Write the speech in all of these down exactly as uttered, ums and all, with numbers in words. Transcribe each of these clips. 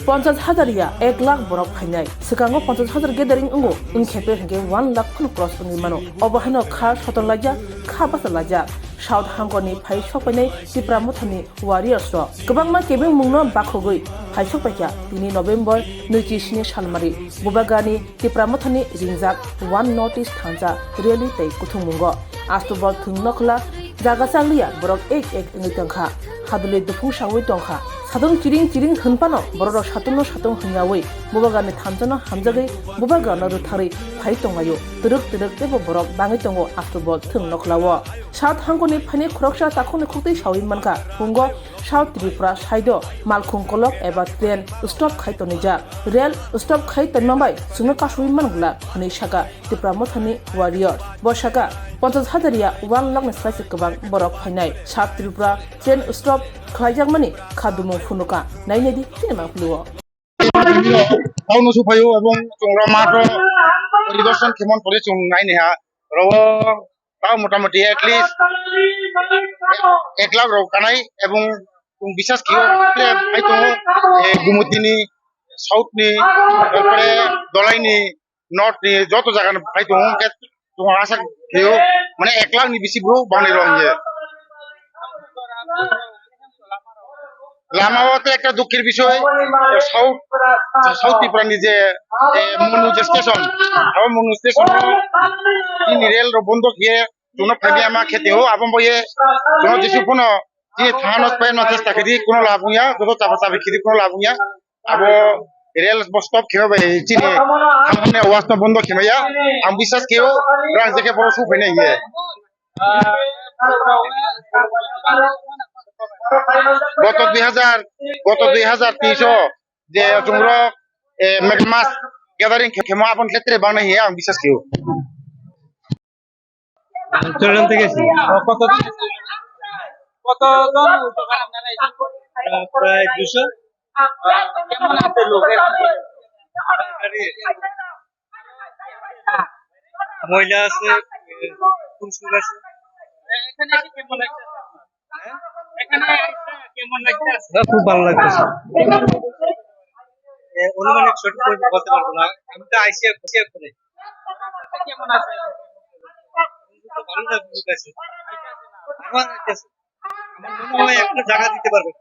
Ponchas hajar ya ek lakh borok phainai. Swkango ponchas hajar gathering wngo, wngkhe hinkhe one lakh kheno cross wngwi mano. Obo haino kha soton laijak, kha basa laijak. South hangkoni phai sokpainai Tipra Mothani warriors rok kwbangma kebengmungno bakhogwi phai sokpaikha tini November nwichi sini salmari Bubagani Tipra Mothani ringjak One North East thansa rally tei kuthummungo. Astubol thwng nokhla jaga chakliya borok ek ek wngwi tongkha. Hadwlwi duphung sawi tongkha. Satung chiring chiring hwnphano bororok satung no satung hwnyawi Bubagani thansa no hamjagwi Bubagano rwtharwi phai tonglaio. Twrwk twrwk teibo borok bangwi tongo Astubol thwng nokhlao. South hangkoni phaini khoroksa takhukni khuktwi sawi mankha. Phungo South Tripura side-o malkhung kolok eba train stop khai tonijak. Rail stop khai tonma bai chwngno kasui man glak, hwnwi saka Tipra Mothani warrior. Bo saka, ponchas hajar ya one lakh ni slai se kwbang borok phainai. South Tripura train stop khlaijakmani kha dumung phunuka. Nai nai di chini mangpili o. Town o suphaio ebong chwng ro matro poridorshan khemon pore chwng naini ha. Ro ta motamoti at least ek lakh rok kanai ebong chwng bisas kio kre bai tongo, eh, Gumutini, South ni, tarpore Dolai ni, North ni joto jaga ni bai tongo, hwnkhe chwng asa kio mane ek lakh ni bisi bro bangni rong ye. Lama o te ekta dukkir bisoi, South, South Tripura ni je, eh, Monu je station, abo Monu station o tini rail rok bondo khe, chwngno phaidi ama khete o, abo bo ye, chwngno jisu phano, tini thana no pai no chesta khidi, kuno labung ya, joto chapa chabi khidi, kuno labung ya, abo rail bo stop khe bai, tini, hamne awas no bondo khe ya, ang bisas khe o, rang je khe boro su phai nai ye. Goto dui hazar, goto dui hazar teis o je chwng rok, eh, Megmas gathering khe-, khemo aboni khetre bangnai hiya ang bisas khe o. Chittagong থেকে এসেছি। কতজন? কতজন? প্রায় দুশো। কেমন আছে লোক? মহিলা আছে, পুরুষ লোক আছে। এখানে এসে কেমন লাগছে? হ্যাঁ? এখানে এসে কেমন লাগছে? না, খুব ভালো লাগতেছে। এ, অনুমানিক সঠিক করে বলতে পারবো না। আমি তো আইসি এক-, আইসি এক্ষুনি। কেমন আছে? ভালো লাগছে। আমার কাছে। আমার মনে হয় একটা জায়গা দিতে পারবে।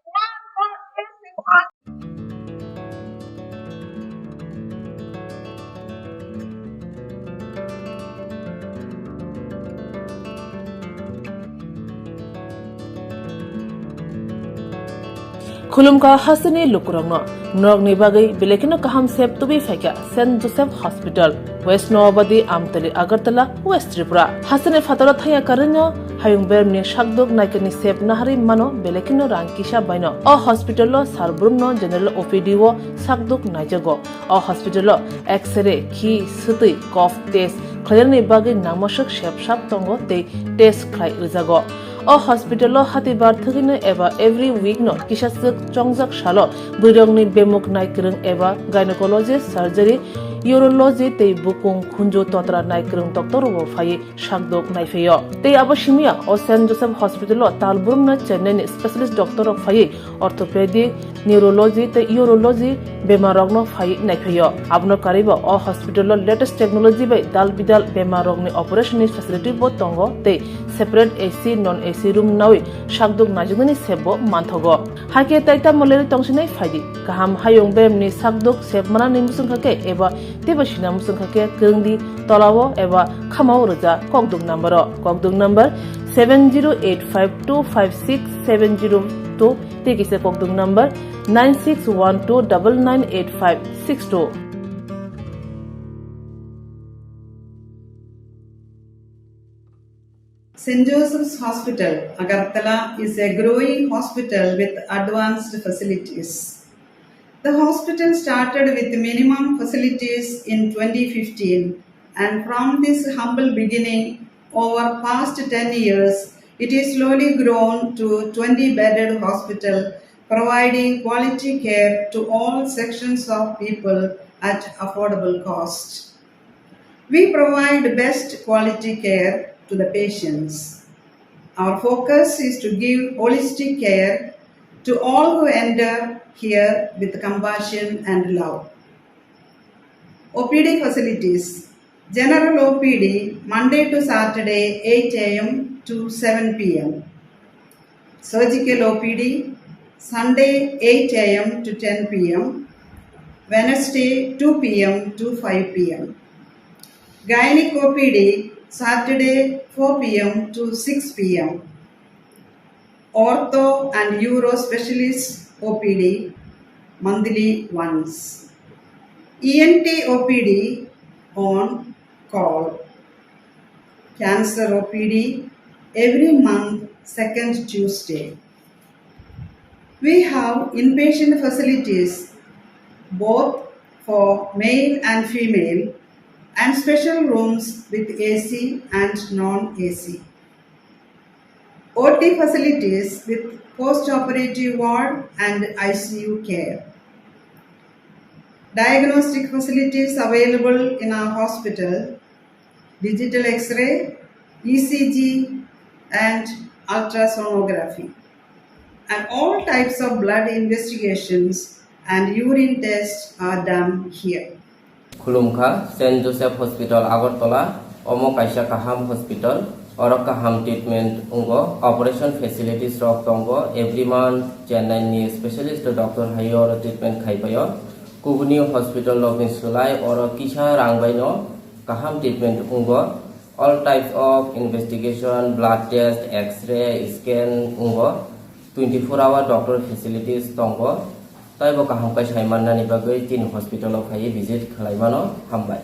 Khulumkha hasteni lukurokno, norokni bagwi belai kheno kaham sep tubui phaikha Saint Joseph Hospital, West Noabadi, Amtali, Agartala, West Tripura. Hasteni phataro thaya karwino hayung bermni sakduk naikani sep naharwi mano belai kheno rang kisa baino. O hospital-o sar brumno general O P D o sakduk naijago. O hospital-o X-ray, khi, swtwi, cough test khlainani bagwi nangmaswk sep sak tongo tei test khlai rwjago. O hospital-o hatibar thwgwino eba every week-no kisaswk chongjak salo bwrwirokni bemuk naikwrwng eba gynecology, surgery, urology tei bukung khunju totra naikwrwng doctor-rokbo phaiwi sakdok naiphaio. Tei abo simiya o Saint Joseph Hospital-o tal brumno Chennai-ni specialist doctor-rok phaiwi orthopedic, neurology tei urology bemarrokno phaiwi naiphaio. Abono karwibo o hospital-o latest technology bai dal bidal bemarrokni operation-ni facility-bo tongo tei separate A C, non A C room nawi sakdok naijaknani sepbo manthogo. Hakhe tai tamo lerwi tongsinai phaidi. Kaham hayung beremni sakdok sep manani mwswngkha khe eba teibo sina mwswngkha khe kwrwngdi tolao eba khamao rwja kokduk number-o. Kokduk number seven zero eight five two five six seven zero two tei kisa kokduk number nine six one two double nine eight five six two. Saint Joseph's Hospital, Agartala is a growing hospital with advanced facilities. The hospital started with minimum facilities in twenty fifteen, and from this humble beginning, over past ten years, it is slowly grown to twenty bedded hospital, providing quality care to all sections of people at affordable cost. We provide best quality care to the patients. Our focus is to give holistic care to all who enter here with compassion and love. O P D facilities. General O P D, Monday to Saturday, eight a m to seven p m. Surgical O P D, Sunday, eight a m to ten p m. Wednesday, two p m to five p m. Gynec O P D, Saturday, four p m to six p m. Ortho and Uro Specialist O P D, monthly once. E N T O P D on call. Cancer O P D every month, second Tuesday. We have inpatient facilities both for male and female and special rooms with A C and non-A C. O T facilities with post-operative ward and I C U care. Diagnostic facilities available in our hospital, digital X-ray, E C G, and ultrasonography. And all types of blood investigations and urine tests are done here. Khulumkha, Saint Joseph Hospital, Agartala. Omo kaisa kaham hospital. Oro kaham treatment wngo. Operation facilities rok tongo. Every month Chennai ni specialist doctor hai oro treatment khai paio. Kubuni hospital rok ni sulai oro kisa rang bai no kaham treatment wngo. All types of investigation, blood test, X-ray, scan wngo. Twenty-four hour doctor facilities tongo. Taibo kaham kai sai mannani bagwi chini hospital o phaiwi visit khlai mano. Hambai.